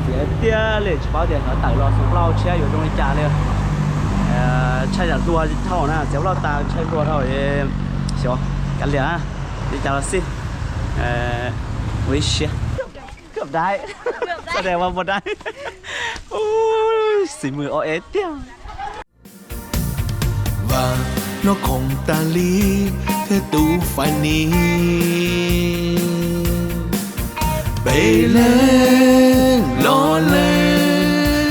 Txiav tiag li, tsis paub tias hnov tawm los xyoo plaub hau tshiab yuav zoo li cas li. Ntshai tsam hluas dhau na, txiav plaub hau tas ntshai hluas dhau. Xyov, kav liam, li cas los xij, ua ib siab. Cov dai, cov dai, ua dai, xis mws o es tiag. Vam no khoom tas li thiab tus fais ni, peb leeg los lees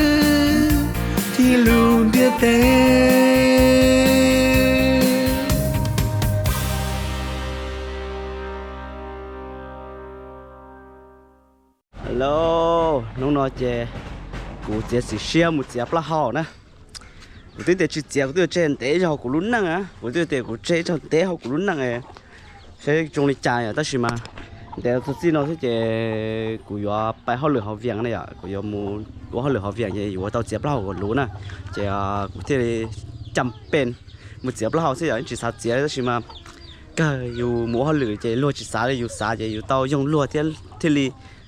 thiab lub ntiaj teb. Hello, hnub no ces kuv txiav txim siab mus txiav plaub hau na. Kuv twb tias tsis txiav, kuv twb yuav tseg ntev zog hauv kuv lub neej na, kuv twb tias kuv tseg ib zaug ntev hauv kuv lub neej saib zoo li cas yom, tab sis mas ntev txog txij no xwb ces kuv yuav pais hauj lwm hauv Vias na yom, kuv yuav mus ua hauj lwm hauv Vias ces yuav tau txiav plaub hau kom luv na, ces kuv thiaj li cam pes mus txiav plaub hau xwb yom, tsis xav txiav tab sis mas kawg yus mus ua hauj lwm ces luag tsis xav li yus xav ces yus tau yoog luag thiab thiaj li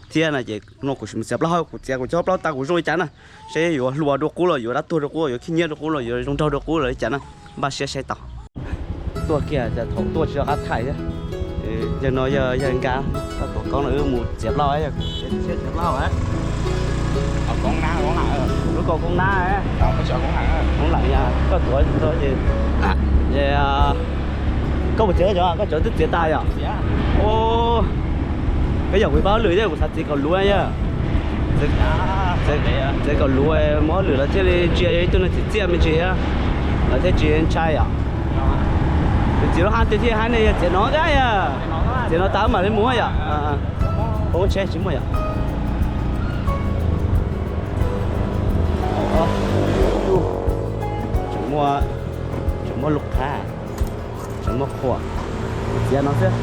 thiab na, ces no kuv mus txiav plaub hau, kuv txiav kuv cov plaub hau tas kuv zoo li cas na, seb yuav hluas dua qub los yuav dab tuag dua qub, yuav khib nyiab dua qub los yuav zoo nraug dua qub los li cas na, npaj siab saib tau. Tuaj kiag thaum tuaj tsis tau qab thaij thiab. Yawg no yog yawg Nkaj, koj tuav koob no wb mus txiav plaub hau, txiav plaub hau. Lub koj koob nab, koob lawm, koj tuav ces, koj mus txiav cov, koj cov twb txiav tas yom? Koj yog kuv pab hauj lwm thiab kuv xav txiav kom luv yog. Txiav kom luv mus hauj lwm los thiaj li ntsia ib tug neeg txiv txiaj me ntsis thiab, lawv thiaj tsis ntshai yom. Txiav lub hab twg thiaj hab ne, yog txiav no thiab yog, txiav no tas mam li mus yom. Poob tsheb tsis muaj yom. Tseem muaj, tseem muaj lub qhab, tseem muaj qhuas, txiav no xwb.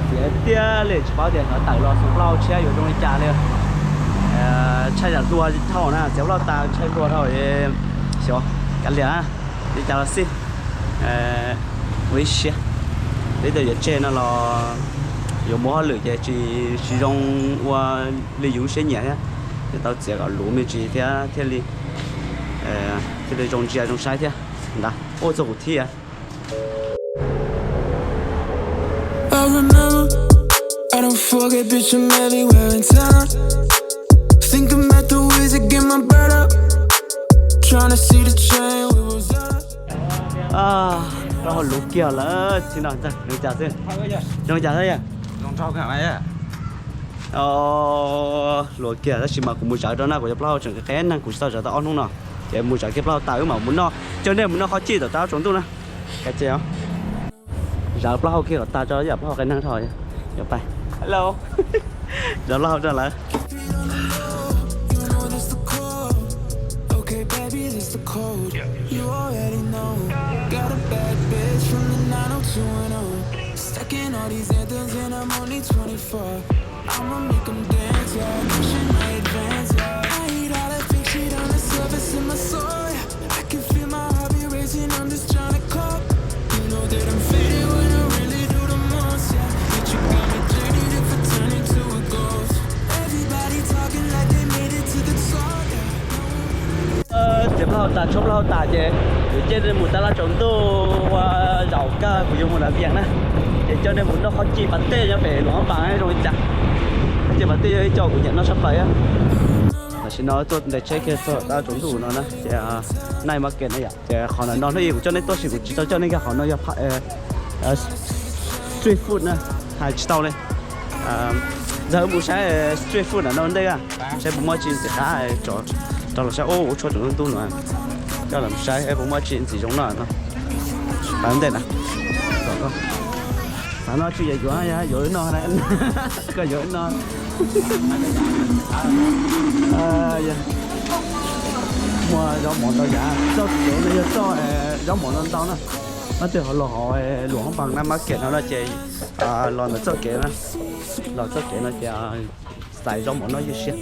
Txiav tiag li, tsis paub tias hnov tawm los xyoo plaub hau tshiab yuav zoo li cas li. Ntshai tsam hluas dhau na, txiav plaub hau tas ntshai hluas dhau. Xyov, kav liam, li cas los xij, ua ib siab. Peb tias yuav tseg no los yuav mus hauj lwm ces tsis, tsis zoo ua li yus siab nyiam thiab. Yuav tau txiav kom luv me ntsis thiab thiaj li, thiaj li zoo ntsia zoo saib thiab ntag. Ua txog kuv thiab. I remember, I don't forget, bitch, I'm everywhere in town. Think I'm at the Wiz to get my bread up. Tryna see the chain we was at. Plaub hau luv kiag lawm, txij no zoo cas xwb, zoo cas xwb yog. Luv kiag tab sis mas kuv mus zawv rau na, kuv cov plaub hau tseem qe neeg, kuv tsis tau zawv tau ob hnub no. Ces mus zawv kiag plaub hau tas wb mam mus noj, coj nej mus noj qhob cij tom rau tsaus ntuj na. Zawv plaub hau kiag kom tas tso, yam plaub hau qe neeg dhau. Yuav pais, hello, zawv plaub hau rau lawv. Txiav plaub hau tas, tshuab plaub hau tas ces kuv coj nej mus taj laj tsaus ntuj ua zaum kawg kuv yuav mus nram Vias na. Ces coj nej mus noj qhob cij pas tej nyob pem Luam Hab Npas zoo li cas. Qhob cij pas tej yog ib co kuv nyiam noj tshaj plaws. Tam sim no tuaj ntes tsheb kiag txog taj laj tsaus ntuj no na ces night market no yom. Ces qhov ntawm no hnub ib kuv coj nej tuaj tab sis kuv tsis tau coj nej kiag qhov no yog street food na, hais tsis tau li. Ntxawg mus saib street food ntawm no ntej, saib puas muaj tsi ntxim qab, rov los saib ua tshuaj tsaus ntuj no. Coj los saib puas muaj tsi ntxim zoo no no. Pas ntej na. Tam no tsis yog yuav, yuav no, koj yuav no. Muaj zaub mov ntau yam, txoj kev no yog txoj zaub mov ntau ntau na. Ob tug ho los hauv Luam Hab Npas night market no no ces los ntawm txoj kev na, los txoj kev no ces xaiv zaub mov noj ywj siab.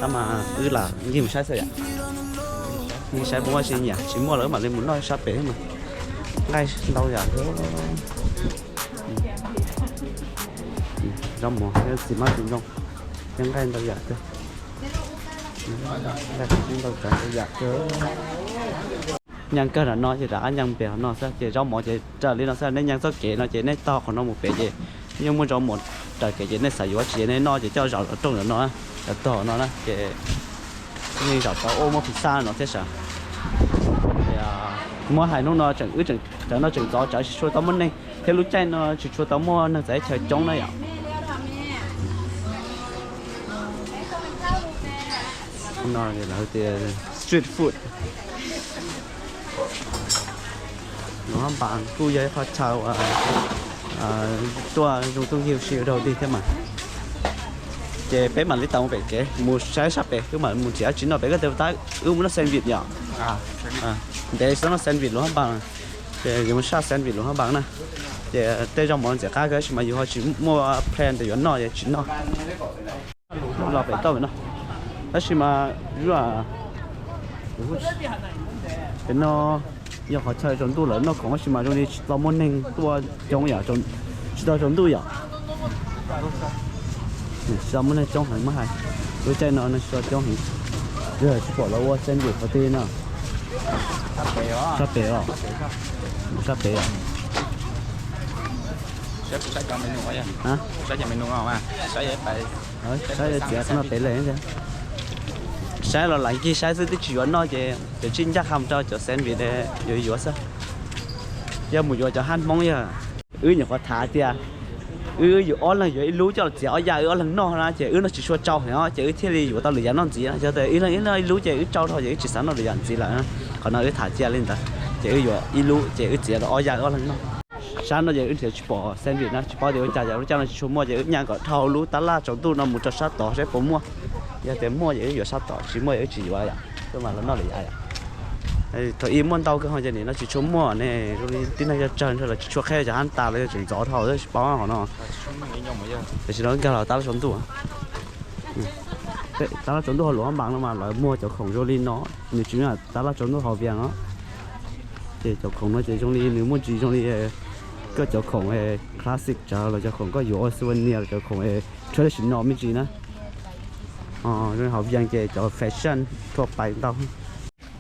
Tab mas wb lam ncig mus saib xwb yom. Ncig saib puas muaj tsi nyiam, tsis muaj lawm mam li mus noj sab pem mas. Nqaij ntau yam. Zaub mov thiab xis mab tsis zoo, thiab nqaij ntau yam kawg. Nqaij ntau tsav ntau yam kawg. Nyeem kawg nram no ces rov qab nyeem pem qhov no xwb ces zaub mov ces raws li no xwb. Nej nyeem txoj kev no ces nej taug qhov no mus pem ces yeej muaj zaub mov raws kev ces nej xav yuav tsis nej noj ces coj zaum rooj no, cov tog no na ces yeej zaum tau ua muaj phi xaj no thiab sav. Muab hais hnub no tseem wb tseem cov no tseem ntxov tsawv tsis tshua tau muaj neeg thiab lub caij no tsis tshua tau muaj neeg txawv teb chaws coob na yom. No lawv tias street food. Luam Hab Npas kuj yog ib qhov chaw uas tuaj zoo tuj yig si rau dig thiab mas. Ces peb mam li tau mus pem kev mus saib sab pem, wb mam mus nrhiav dab tsi noj pem. Koj tias tab wb mus noj sandwich yom. Ntev xwb noj sandwich Luam Hab Npas. Ces yuav mus saj sandwich Luam Hab Npas na. Ces tej zaub mov ntxim qab kawg tab sis mas yus ho tsis muaj plan tias yuav noj ces tsis noj. Los pem toj pem no. Tab sis mas pem no yog qhov chaw tsaus ntuj lawv noj khoom tab sis mas zoo li tsis tau muaj neeg tuaj coob yom, tsis tau tsaus ntuj yom. Tsis tau muaj neeg coob heev muab hais, lub caij no neeg tsis tau coob heev. Yog tsis pom lawv ua sandwich qhov twg no. Sab pem os. Sab pem os. Saib txiav qhov no pem lawm. Saib los lam nkig saib xwb twb tsis yuav noj ces cov tsij ncaj qha mus rau cov sandwich yuav yuav xwb. Yog mus yuav cov hab Hmoob yog wb nyuam qhuav tham tias wb yus ob leeg yuav ib lub coj los txiav ob yaj wb ob leeg noj na ces wb noj tsis tshua tsau heev os ces wb thiaj li yuav tau lwm yam noj ntxiv. Yog tias ib leeg wb noj ib lub ces wb tsau dhau ces wb tsis xav noj lwm yam ntxiv lawm. Qhov no wb tham cia li ntawd ces wb yuav ib lub ces wb txiav tau ob yaj wb ob leeg noj. Sab no ces wb nrhiav tsis pom sandwich na tsis paub tias ua cas lub caij no tsis tshua muaj ces wb nyas kom dhau lub tab laj tsaus ntuj no mus rau sab tod saib puas muaj. Yog tias muaj ces wb yuav sab tod tsis muaj ces wb tsis yuav yom, wb mam los noj lwm yam yom. Thaum ub muaj ntau kawg ho ces nim no tsis tshua muaj ne, zoo li tib neeg yog tsawg ntshe lawv tsis tshua qheb cov hab tas los yog tseem ntxov dhau tsis paub qhov no. Tam sim no nkag los tab laj tsaus ntuj. Tab laj tsaus ntuj hauv Luam Hab Npas no mas lawv muag cov khoom zoo li no, nws tsis muaj tab laj tsaus ntuj hauv Vias no. Ces cov khoom no ces zoo li nws muaj ntsis zoo li koj cov khoom classic tsav los cov khoom koj yuav ua souvenir los cov khoom traditional me ntsis na. Zoo li hauv Vias ces cov fashion thua pais ntau.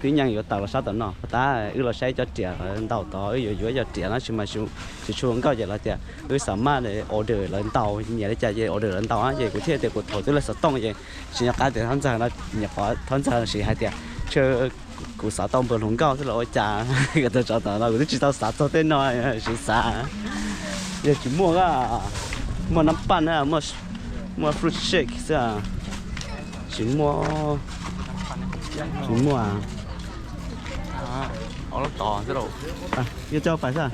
Twb nyeem yuav tawm los sab tom no, tab wb los saib cov riam lawv ntaus tod, wb yuav yuav cov riam no tsis mas tsis tshua nkauj ces lawv tias wb xav maj order lawv ntaus nyiam li cas ces order lawv ntaus ces kuv thiaj tias kuv thaum twb lawv xov tooj ces tsis nco qab tias thab ntxawg no, nyuam qhuav thab ntxawg siv hais tias tshe kuv xav tau npawg hluas nkauj xwb los ua cas. Kuv tau tsov tom no kuv twb tsis tau xav txog tej no, siv xav. Yog tsis muaj, muaj nab paj na, muaj fruit shake xwb. Tsis muaj, tsis muaj. Yog coj pais xwb,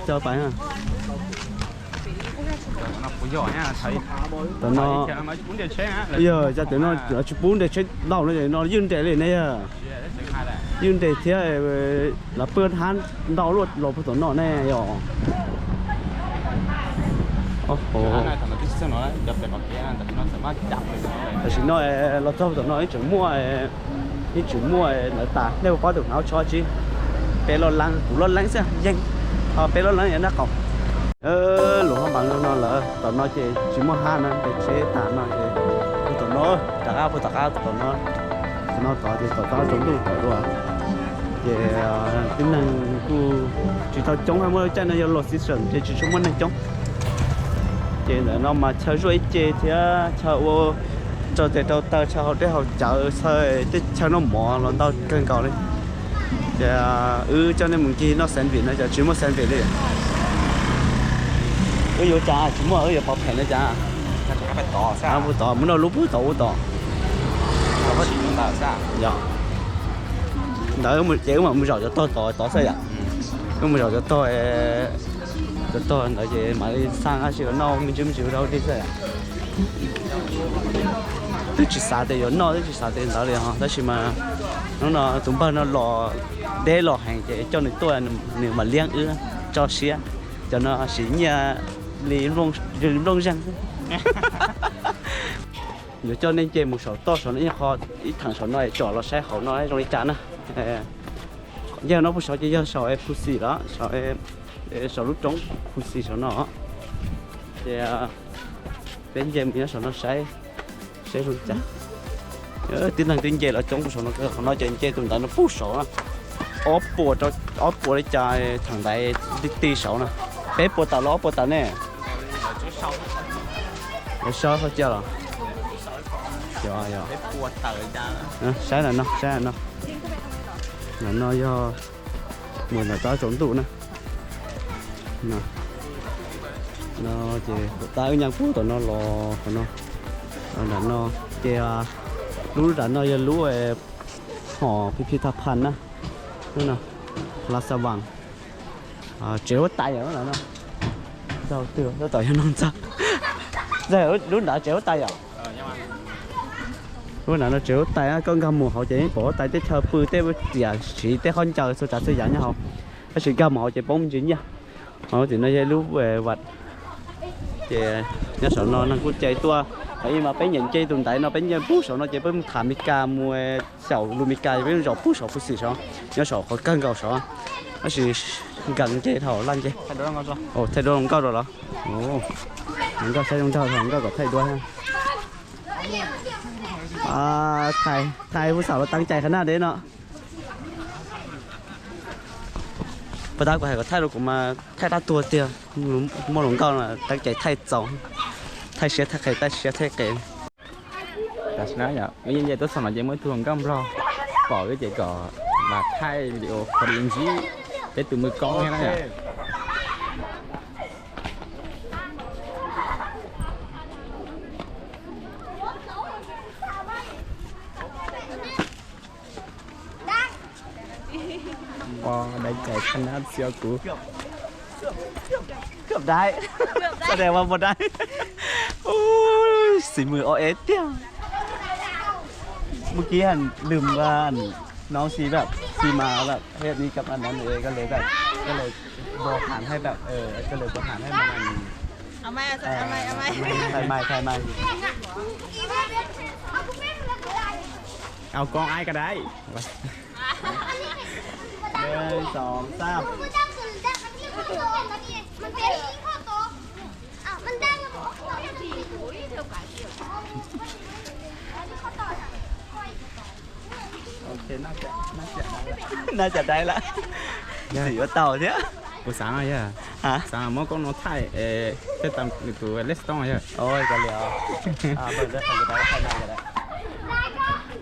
coj pais. Tom no, yog cas tom no tsis pub nres tsheb ntau no, no ywj nres li ne yog. Ywj nres thiab, lawv pw hab ntau luaj los puag tom no ne yog. Tam sim no los txog tom no ib tseem muaj, ib tseem muaj lawv tas, nej puas paub tus hnav tsho tsi? Peb loj leeb, kuv loj leeb xwb yeej, ho peb loj leeb yog nab qaum. Luam Hab Npas no lawm, tom no ces tsis muaj hab na, nres tsheb tag no ces puag tom no, rov qab puag tom qab tom no, tom no tod ces tom qab tsaus ntuj tawm dua. Ces tib neeg kuj tsis tau coob, muaj lub caij no yog low season ces tsis tshua muaj neeg coob. Ces ntawm no mas chaw zuaj ib ce thiab chaw ua rau tes rau taw, chaw haus dej haus cawv, xaw tej chaw noj mov los ntau kawg nkaus li. Ces wb coj nej mus nkig noj sandwich no ces tsis muaj sandwich li. Wb yuav cas tsis muaj, wb yuav pov phem no cas. Puag tod, mus noj lub puag tod ub tod. Ntawd ces wb mam mus zaum cov tog tod tod xwb yom. Wb mus zaum cov tog, cov tog ntawd ces mam li xaj dab tsi los noj me ntsis me ntsis rau dig xwb. Twb tsis xav tias yuav noj, twb tsis xav tias ntawd li ho, tab sis mas hnub no tus npawg no los deb los heev ces coj nws tuaj, nws mam liab wb tso siab. Cov no siv nyiaj li nplooj zeeg xwb. Yuav coj nej nce mus saum toj saum no ib qho, ib theem saum no es tsom los saib hauv no zoo li cas na. Yog no puag saud ces yog saum Phuxi los, saum lub roob Phuxi saum no. Ces peb nce mus nyob saum no saib, saib zoo cas. Tib neeg twb nce los coob saum no, qhov no ces nce tus ntawd no puag saud na. Ob puas, ob puas li cas thaum ntaiv ti ti saud na. Peb puas tawm los ob puas tawm ne? Lawv saib qhov cia los? Saib no, saib no. Ntawm no yog mus ntawm tsob tsaus ntuj na. No ces tab wb nyeem puag tom no los qhov no. Ntawm no ces lub nram no yog lub hom phi phi tha phan na. Lub no, Plaza Vàng. Tsev huab tais yom, lub no. Tab tom yog no ntag. Lub nrad tsev huab tais yom. Lub nrad no tsev huab tais, koj nkag mus hauv ces pom huab tais teb chaws pw, tej tiam siv tej khaub ncaws txhua tsav txhua yam nyob hauv. Tab sis nkag mus hauv ces poob me ntsis nyiaj. Hauv tim no yog lub vaj. Ces nyob saum no neeg kuj cai tuaj. Thaum ub mas peb nyiam nce tus ntaiv no, peb nce puag saum no ces peb mus tham Mes Kas, mus xyaum lus Mes Kas, peb zaum puag saum Phu Xim saud, nyob saum qhov kawg nkaus saud. Tab sis nkees nce thaum laj nce. Thaij duab hluas nkauj rau los? Hluas nkauj saib zoo nraug, hluas nkauj kom thaij duab. Thaij huv xaum los teev cai qhov naj deb no. Puag ta kuv hais kom thaij rau kuv mas thaij tab tuag tiag. Muaj hluas nkauj teev cai thaij txaus, thaij siab thaij qis, thaij siab thaij qis. Tam sim no yog wb yeej nce tuaj txog no ces muaj ib tug hluas nkauj nplog pom wb ces kom mas thaij video qhov li ntsib peb tus mws koob thiab na yom. Ua dai cai khab nab txia kuv. Cướp đấy. Sao đẹp mà một đấy. Ui, xì mười o ế tiếp. Mus ký hẳn lùm và hẳn nó xìแบบxì màแบบhết đi cặp anh nó nữa, cái lướiแบบcái lưới vô hẳn hayแบบờ cái lưới vô hẳn hay mà mình เอาใหม่ เอาใหม่ เอาใหม่ เอาใหม่ ถ่ายใหม่ ถ่ายใหม่ เอากล้องอ้ายก็ได้ หนึ่งสองสาม น่าจะได้ละ Xịn quá tàu thiab. Kuv xav no yog, xav muab koob no thaij tej tam nws tus lej toj yog. Ôi có lẽ.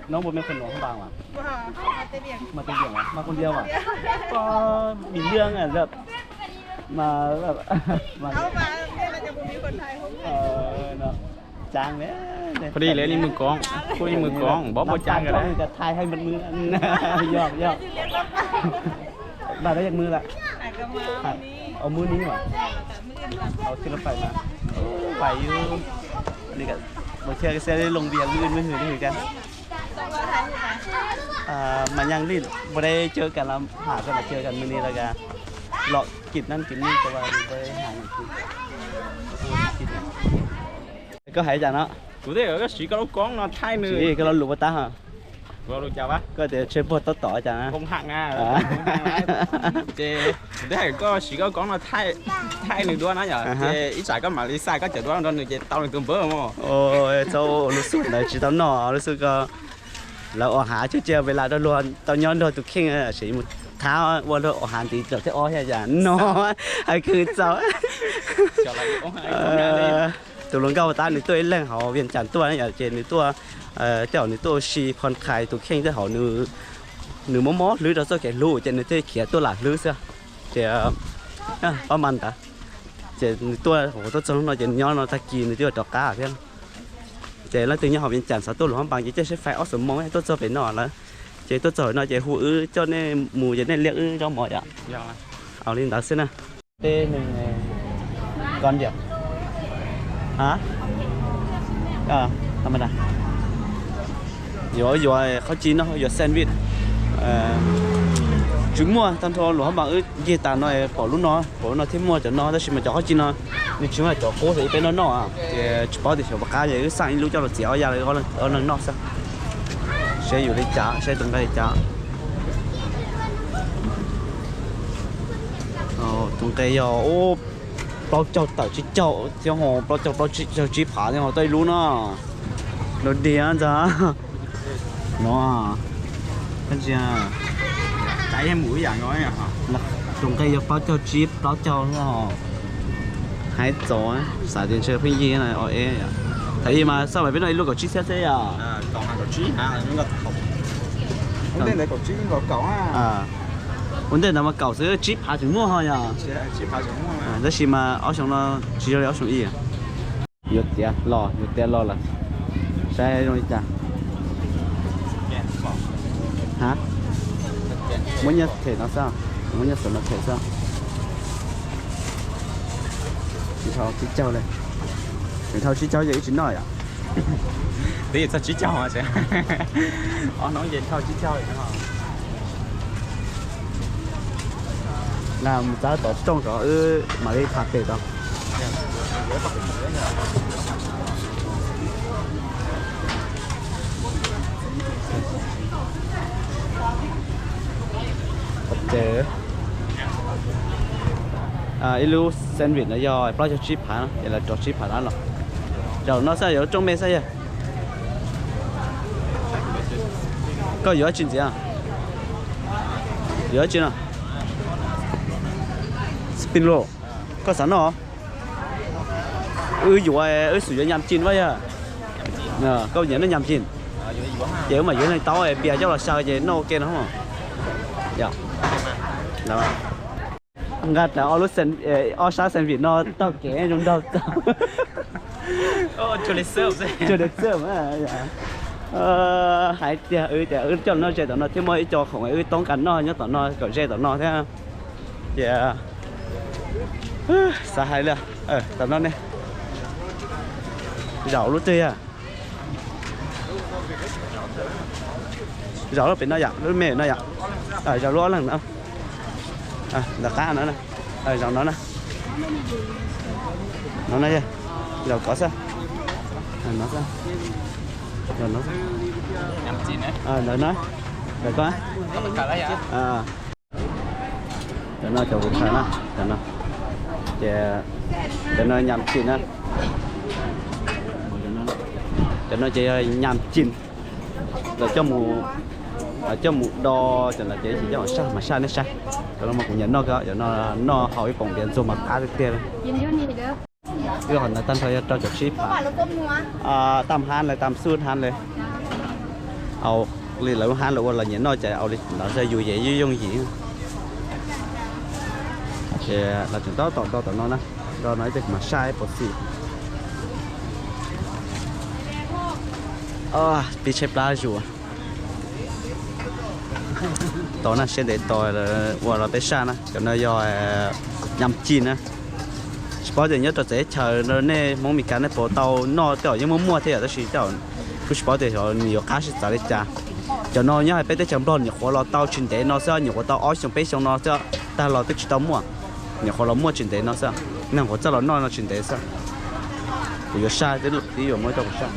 Nó một mình phần nổ không bằng à? Mà tên Điểm à? Mà con Điêu à? Có Bình Dương à, mà mà Trang đấy. พอดีเลยนี่มือกลอง พวกนี้มือกลอง บอกบอกจางกันเลย ถ่ายให้มันมือ หยอกหยอก มาได้จากมือละ เอามือนี้หว่า เอาขึ้นรถไฟมา ไปอยู่ นี่ก็บ่เชื่อก็เชื่อได้ลงเบียร์มื้ออื่นมื้อหื่นนี่คือกัน มาย่างลิ้น บ่ได้เจอกันแล้ว หากันมาเจอกันมื้อนี้แล้วก็เลาะกินนั่นกินนี่ แต่ว่าบ่ได้หาหยังกิน กิน Koj hais cas no? Kuv thiaj kom koj siv koj lub koob no thaij nws. Siv koj lo lus puas tab hos? Kuv lo lus cas as? Koj tias tshe puag tob tom cas na? Koob haj na. Ces kuv thiaj hais koj siv koj koob no thaij nws duab na yom, ces ib tsam koj mam li xa koj cov duab rau nws ces tau nws tus npawb mos. Txhob ua lub xum ntawd, tsis tau noj lub xum ko. Lawv ua hav cog cia ves las rau luag tau nyob nrog tus kheej, sim mus thab ua luag ua hav ntiv lawm thiab ob thiab cas no. Hais khwv txaus. Tus hluas nkauj tab nws tuaj ib leeg hauv Vias Cas tuaj yom, ces nws tuaj, tej zaum nws tuaj ua si phoo khais tus kheej tej zaum nws mob mob hlwb rau txoj kev hlub ces nws thiaj khiav tuaj lam hlwb xwb. Ces ob mas ntawd, ces nws tuaj, tuaj txog hnub no ces nws nyob no tag kis nws twb yuav rov qab thiab. Ces leej twg nyob hauv Vias Cas xav tuaj Luas Phab Npas ces caij seb fais ob xuab moos tuaj txog pem no lawm. Ces tuaj txog no ces hu wb coj nej mus ces nej liaj wb zaub mov yom. Au li ntawd xwb na. Teb nws, con điểm, hả? Tao mày nè. Yuav, yuav qhov tsis no, yuav sandwich. Tsis muaj, tag nrho Luas Phab Npas wb ncig tas no pom lub no, pom lub no thiab muaj cov no, tab sis mas cov qhov tsis no nws tsis muaj cov qub xwb, ib peb no noj ces tsis paub tias xyov puas qab, ces wb xaj ib lub coj los txiav ob ya, ob leeg noj xwb. Seb yus li cas, seb tus nqe li cas. Tus nqe yog ub, Plaub caug tawm tsib caug thiab ho plaub caug plaub caug tsib phav thiab ho tau ib lub no. Lub diav ntag. No, tus nqi yog plaub caug tsib plaub caug. Haib txaus, xav tias ntshe pheej yig o e. Thaum ub mas xaj mas peb noj ib lub kaum tsib txhiab xwb yom. Ua ntej ntawd mas kaum xwb, tsib phav tseem muaj ho yom. Tab sis mas ob xyoo no tsis yog li ob xyoo ib. Yuav tiav los, yuav tiav los lawm. Saib zoo li cas. Ha, muab nyiaj them no xwb, muab nyiaj xwm no them xwb. Tsis dhau tsib caug li, tsis dhau tsib caug ces wb tsis noj yom. Twb yuav txog tsib caug, ob hnub ces dhau tsib caug. Na mus txav tom rooj tod wb mam li tham pem tod. Ib lub sandwich no yog plaub caug tsib phav, ces lawv rau tsib phav dab los. Zaum no xwb, yuav rooj me xwb yog. Koj yuav dab tsi ntxiv? Yuav dab tsi no? Spring roll. Koj xav noj? Wb yuav, wb xum yuav nyam cin vaj yog. Koj nyiam noj nyam cin? Ces wb mam yuav leej taub npias coj los xyaw ces noj ua ke no. Nqa ob lub, ob sab sandwich no taug kev zoo nraug txog. Hais tias wb tias wb coj noj ze tom no thiab muaj ib co khoom wb toob kas noj nyob tom no kom ze tom no thiab. Ces xav hais li tom no ne. Zaum lub twg yog? Zaum lub pem no yom, lub me no yom. Zaum lub ob leeg no. Ntawm qab no, zaum no na. No na, zaum kov xwb. Ntawm no, ntawm koj. Cov no cov kuv khaws na, cov no, ces cov no nyam cin na. Cov no ces yog nyam cin, lawv coj mus, lawv coj mus do, ces lawv ces tsis coj saj mas saj nej saib. Cov no mas kuv nyiam noj, cov no noj haus ib poom npias ntxuag mas qab tiag tiag. Wb hom ntawd tag nrho yog rau caum tsib phav. Tam hab lawv tam xub hab lawv, au li lawv lub hab lawv ua los nyiam noj ces au li ntawd xwb, yus ces yooj yooj yim. Ces lawv tseem tab tom do tom no na, do no ib pliag kuv mam saj ib puas xim. Pib tshaib plab zuj zus. Tos na, siab ntev tos ua los peb saj na. Cov no yog nyam cin na. Tsis paub tias nyob rau txawv teb chaws nej Hmoob Mes Kas nej puas tau noj, tej zaum yeej muaj muaj thiab yom, tab sis tej zaum kuj tsis paub tias xyov nws yuav qab sib txawv li cas. Cov no nyob hais peb teb chaws Nplog nyuam qhuav los tau tsis ntev no xwb, nyuam qhuav tau ob xyoo peb xyoo no xwb, tag los twb tsis tau muaj. Nyuam qhuav los muaj tsis ntev no xwb, neeg nyuam qhuav txawj los noj no tsis ntev xwb. Kuv yuav saj, twb yuav muab rau kuv saj.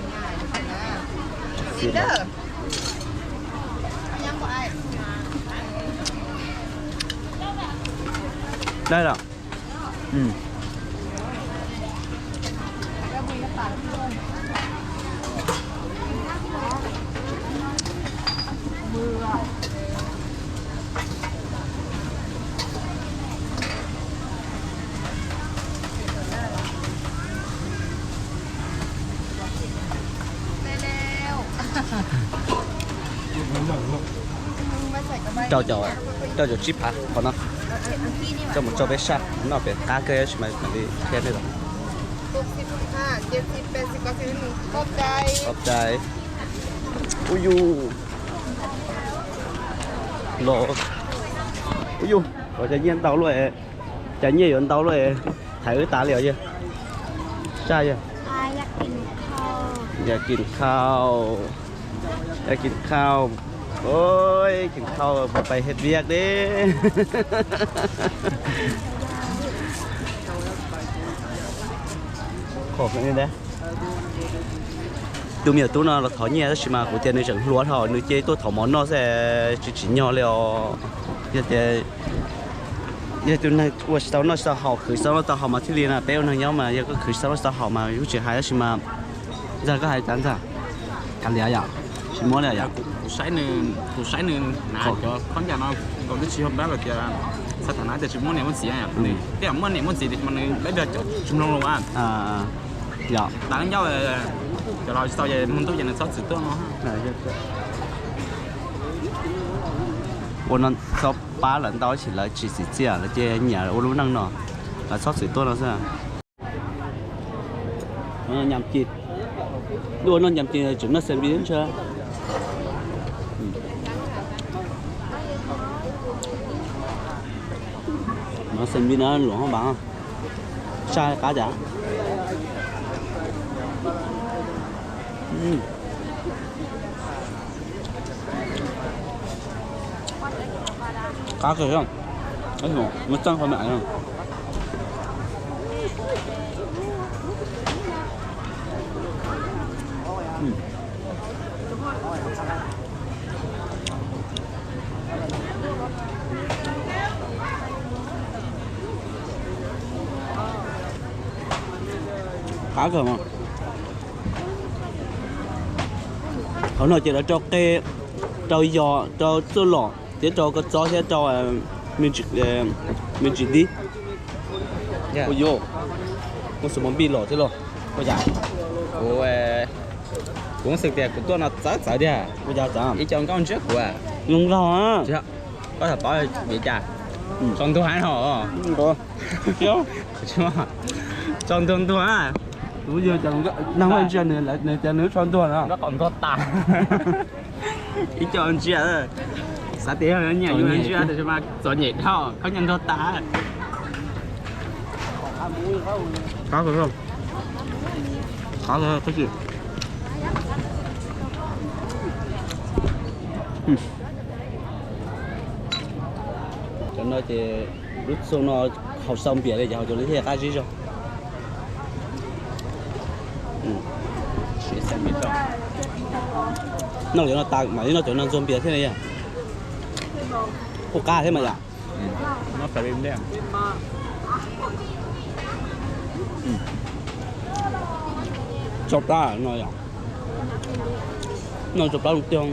Dai los. Rau caum tsib phav qhov no, coj mus rau peb saj noj pem qab kawg, tab sis mas mam li qhia nej los. Qhov txais. Ub yus, los, ub yus, ua cas nyiaj ntau luaj, cas nyiaj yuav ntau luaj, thaiv wb tas li os yawg. Saj yawg. Yog kis khau, yog kis khau, ua kis khau pais pais hais viaj deb. Tus me nyuam tub no los thov nyiaj tab sis mas kuv tias nws tseem hluas hlo, nws cia tuaj thov mov noj xwb, tsis tsim nyog li os. Yog tias Yog tus neeg ua tsis tau noj tsis tau haus, khwv tsis tau noj tau haus mas thiaj li no, peb ua neeg nyob mas yog koj khwv tsis tau noj tsis tau haus mas yuav tsis hais tab sis mas, ntxawg koj hais cas ntxawg? Kav liam yom, tsis muab li yom. Kuv saib nws, kuv saib nws hnav cov khob ncas no, nkaus twb tsis yog npab los tias, xav tham hnav tias tsis muaj niam muaj txiv, tej yam muaj niam muaj txiv tias mas nws lab lig cov tsis mloog los as. Yog tas ncauj, cov laus tsis tau ces hmo ntuj ces nws txhob txwm tuaj no. Ua no txhob pab lawv ntau, lawv tsis txwm txiaj, lawv ces nyiam ua lub neej no, lawv txhob txwm tuaj no xwb. Nyam ci, ua no nyam ci tseem noj sandwich ntshe. Noj sandwich no luam hauv npas, sai qab cas. Qab kawg, muab txeeb qhov me. Qab kawg mas. Qhov no ces lawv rau qe, rau yos, rau txuj lom thiab rau kua txob thiab rau me ntsis dib. Ua yuav, muaj xus mos npij los thiab los. Ua cas kuv, kuv xav tias kuv tuaj no txawv txawv tiag. Ua cas txawv? Ib co nkauj ntsiab kuv. Zoo nkauj. Koj tham tod vim cas? Tsaus ntuag no. Tsaus ntuag ntuag. Nag hmo ntsia nws tias nws tsaus ntuag no. Ntuag tas. Ib co ntsia, xav tias yog nyiam yus ntsia tab sis mas txom nyem dhau, khaub ncaws ntuag tas. Qab kawg, qab kawg. Cov no ces lub xyoo no haus xau npias li ces haus cov li thiaj qab zib zog. Noj cov no tas mam li noj cov no ntxuag npias thiab ne yom. Kuj qab thiab mas yom. Tsau plab no yom. Noj tsau plab zoo tiag.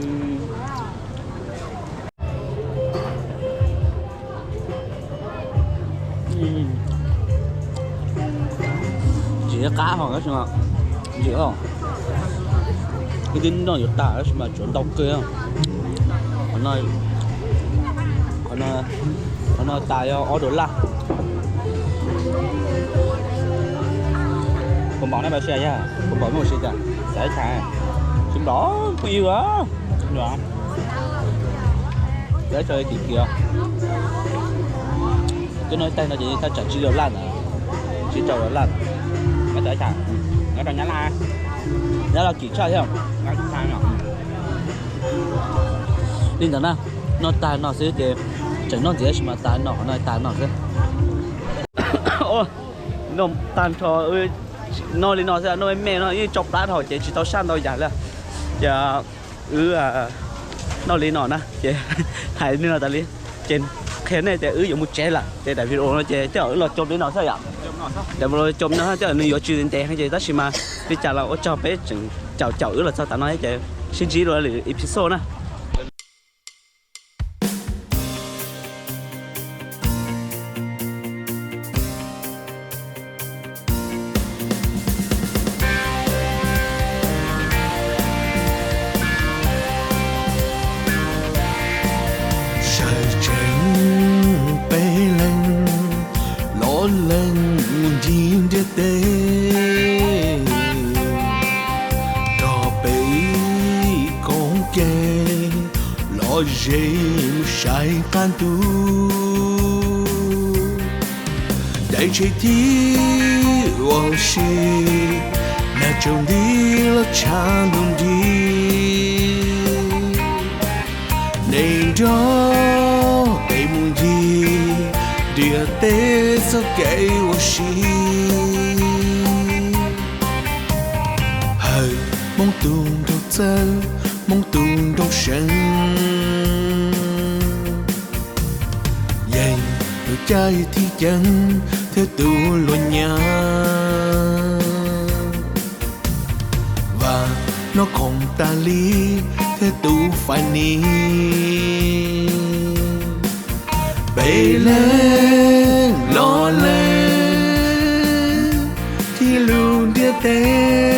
Ntsim qab hos tab sis mas ntsim os, ib tib noj yuav tag tab sis mas tsuav ntau kawg. Qhov no tas yog ob dollar. Puas npaum na Paj Siab yog? Puas npaum muaj ua si cas? Xav ib txhais, tsis npaum phooj ywg. Cov no ib tag no ces thaj tsam tsib dollar ntawd, tsib rau dollar. Nyob rau ib txhais, nyob rau Nyab Laj, Nyab Laj kim tshaj thiab. Li ntawd na, noj tag no xwb ces tseem noj ntxiv tab sis mas tas no, qhov no tas no xwb. Noj tag nrho, noj li no xwb, noj me me no yeej tsau plab dhau ces tsis tau saj ntau yam li. Ces wb noj li no na ces hais li no tas li, ces qhia nej tias wb yuav mus tsev lawm ces daim video no ces tej zaum wb los coj li no xwb yom. Daim video coj no tej zaum nws yuav tsis ntev heev ces tab sis mas li cas los ua tsaug peb tseem caum caum wb los txog tav no ces sib ntsib dua lwm episode na. Sawv tsees peb leeg los lees mus ncig ntiaj teb, rau peb koob ke los ze mus saib qab ntuj. Dai tshem thib ua si, nag tsaus nti los tshav ntuj nti. Neeg nrog peb mus ncig ntiaj teb txoj kev ua si. Hawm Hmoob tus nraug txawj, Hmoob tus nraug seev, yeej tus Caij thib ceeb thiab tus luag nyav, vam noj khoom tas li thiab tus fais nis. Peb leeg los lees thib lub ntiaj teb.